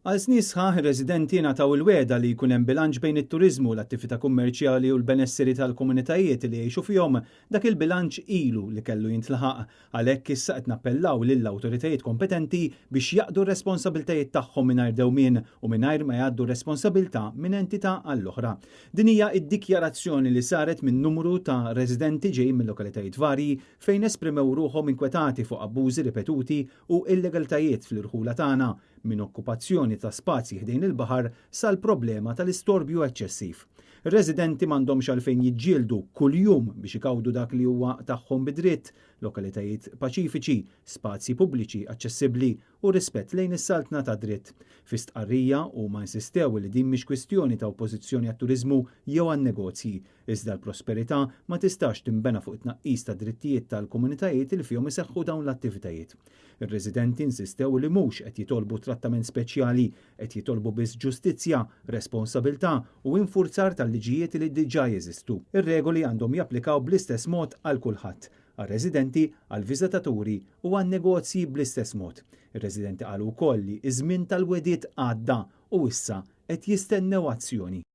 Għal snin sħaħ ir-residenti ngħataw il-wegħda li jkun hemm bilanċ bejn it-turiżmu, l-attività kummerċjali u l-benesseri tal-komunitajiet li jgħixu fihom. Dak il-bilanċ ilu li kellu jintlaħaq. Għalhekk issa qed nappellaw lill-awtoritajiet kompetenti biex jaqdu r-responsabbiltajiet tagħhom mingħajr dewmien u mingħajr ma jgħaddu r-responsabbiltà minn entità għall-oħra. Din hija d-dikjarazzjoni li saret minn numru ta' residenti ġejjin minn lokalitajiet varji fejn esprimew ruħhom inkwetati fuq abbużi ripetuti u illegalitajiet fl-irħula tagħna, minn okkupazzjoni ta' spazji ħdejn il-baħar sal-problema tal-istorbju eċċessiv. Ir-residenti m'għandhomx għalfejn jiġġieldu kuljum biex igawdu dak li huwa tagħhom bi dritt, lokalitajiet paċifiċi, spazji pubbliċi aċċessibbli u rispett lejn is-saltna tad-dritt. Fi stqarrija huma insistew li din mhix kwistjoni ta' oppożizzjoni għat-turiżmu jew għan-negozji, Iżda l-prosperità ma tistax tinbena fuq it-tnaqqis tad-drittijiet tal-komunitajiet li fihom iseħħu dawn l-attivitajiet. Ir-residenti insistew li mhux qed jitolbu trattament speċjali, qed jitolbu biss ġustizzja, responsabilità u infurzar tal-liġijiet li diġà jeżistu. Ir-regoli għandhom japplikaw bl-istess mod għal kulħadd, għar-residenti, għall-viżitaturi u għan-negozji bl-istess mod. Ir-residenti qalu wkoll li ż-żmien tal-wegħdiet għadda u issa qed jistennew azzjoni.